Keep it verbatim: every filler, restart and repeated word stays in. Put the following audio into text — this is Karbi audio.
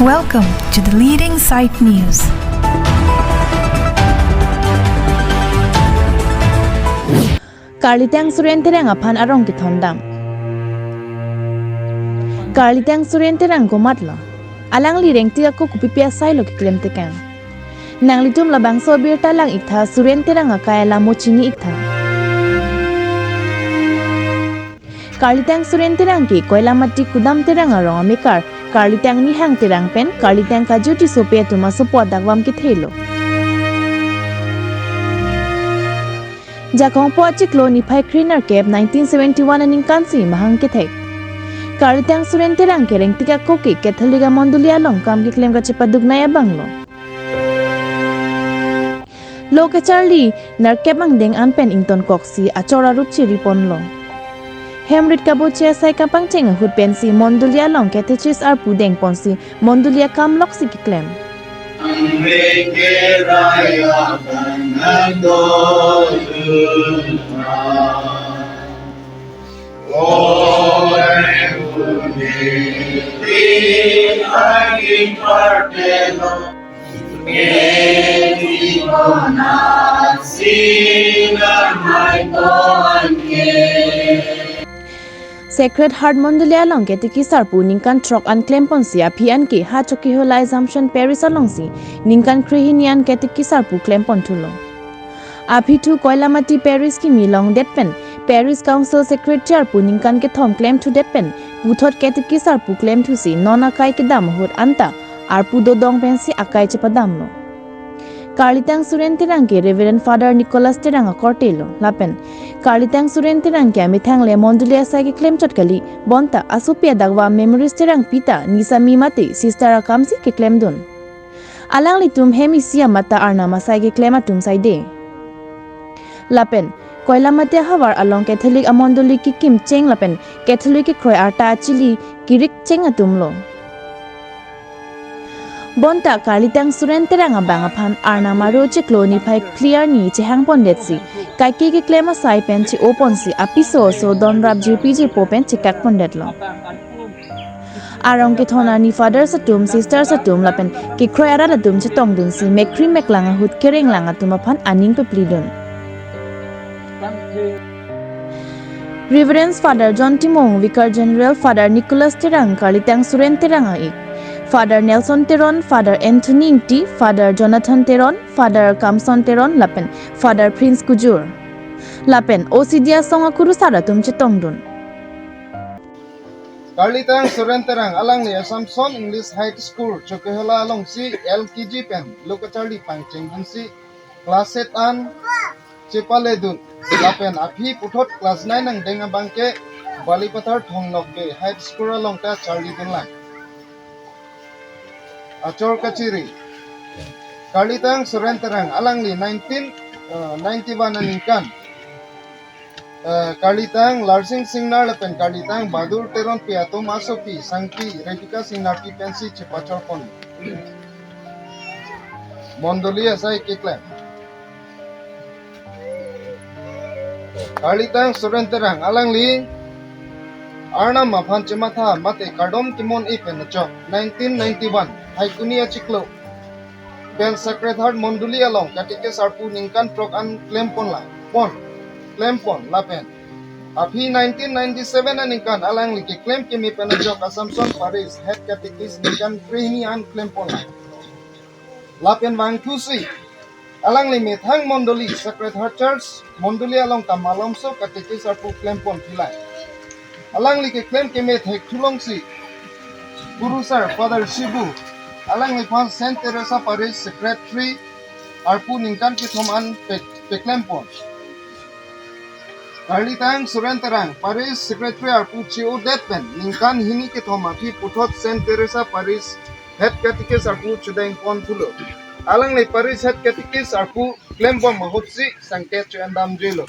Welcome to the leading site news. Karlitang Suren Terang aphan arong kethondam. Karlitang Suren Terang komatlo? Alangli rengtik ako kopipi asai lo keklem tekang? Nanglitum labangso abirta lang-iktha, Suren Terang akai alamo chini-iktha. Karlitang Suren Terang ke Koilamati Kudam Terang arong amekar Karlitang Nihang Terang pen Karlitang Kaju Tisopi atum asopo adakvam kethelo. Jakong po achiklo niphai kre-nerkep nineteen seventy-one aningkan si mahang kethek. Karlitang Suren Terang ke rengtik ako ke Catholic amondoli along kam keklem kachepaduknei abang lo. Lo kacharli nerkep angdeng an pen ingtonkoksi achor arup chiri ponlo. Hemrit kaboche asai kapangcheng ahut pensi mondoli along catechist arpu deng ponsi mondoli akam loksi keklem. Sacred Heart Mondoli along Catechist arpu ningkan throk an klem ponsi aphi an ke ha Chokihola Assumption Parish alongsi ningkan krehini an Catechist arpu klem pon thulo. Aphi thu Koilamati Parish kimi longdet pen Parish Council Secretary arpu ningkan kethom klem thudet pen puthot Catechist arpu klem thusi non akai kedam ahut anta arpu dodong pensi akai chepadamlo. Karlitang Suren Terang ke Reverend Father Nicholas Terang akorte lo. Lapen Karlitang Suren Terang ke amethang le mondoli asai keklem chot kali, bonta asopi adakvam Memories Terangpi ta nisami mate sister akamsi keklemdun. Alanglitum hem isi amat ta Arnam asai keklem atum saide. Lapen Koilamati ahavar along Catholic amondoli kekim cheng lapen Catholic kekroi arta achili kirik cheng atum lo. Bonta Karlitang Suren Terang abang aphan Arnam aro chiklo niphai kre-arni chehang pondetsi kaike keklem asai pen che-o ponsi apiso oso donrap jirpi jirpo pen chekak pondetlo. Arong kethon arni fathers atum, sisters atum lapen kekroi arat atum chetongdunsi mekkri meklang ahut kerenglang atum aphan aning peplidun. Reverend Father John Timung, Vicar General, Father Nicholas Terang, Karlitang Suren Terang a-ik, Father Nelson Teron, Father Anthony Ingti, Father Jonathan Teron, Father Kamson Teron lapen Father Prince Kujur. Lapen O C D asong akurusar atum chetongdun. Karlitang Suren Terang alangli Assumption English High School, Chokihola alongsi L K G pen lo kacharli pangchengdunsi class eight an chepaledun. Lapen aphi puthot class nine angdeng abang ke Balipathar Thong Nokbe High School along ta charlidun lang. Achor kachiri. Karlitang Suren Terang alangli nineteen, eh, ninety-one aningkan, eh, Karlitang Larsing Singnar lapen Karlitang Badur Teronpi atum asopi sangpi Rebecca Singnarpi pensi chepachor pon. Mondoli asai keklem. Karlitang Suren Terang alangli Arnam aphan chematha mate kardom kemon-e pen achok nineteen ninety-one Phaikuni achiklo pen Sacred Heart Mondoli along Catechist arpu ningkan throk an klem pon la pon klem pon lapen aphi nineteen ninety-seven aningkan alangli keklem keme pen achok Assumption Parish Head Catechist ningkan krehini an klem pon la. Lapen vangthusi alangli methang mondoli Sacred Heart Church Mondoli along ta malomso Catechist arpu klem pon thilai. Alangli keklem keme thek thulongsi Kurusar Father Shibu alangliphan Saint Teresa Parish Secretary arpu ningkan kethom an pe-, peklem pon. Karlitang Suren Terang Parish Secretary arpu che-odet pen ningkan hini kethom aphi puthot Saint Teresa Parish Head Catechist arpu chedeng pon thulo. Alangli Parish Head Catechist arpu klembom ahutsi sangket cho-en damjuilo.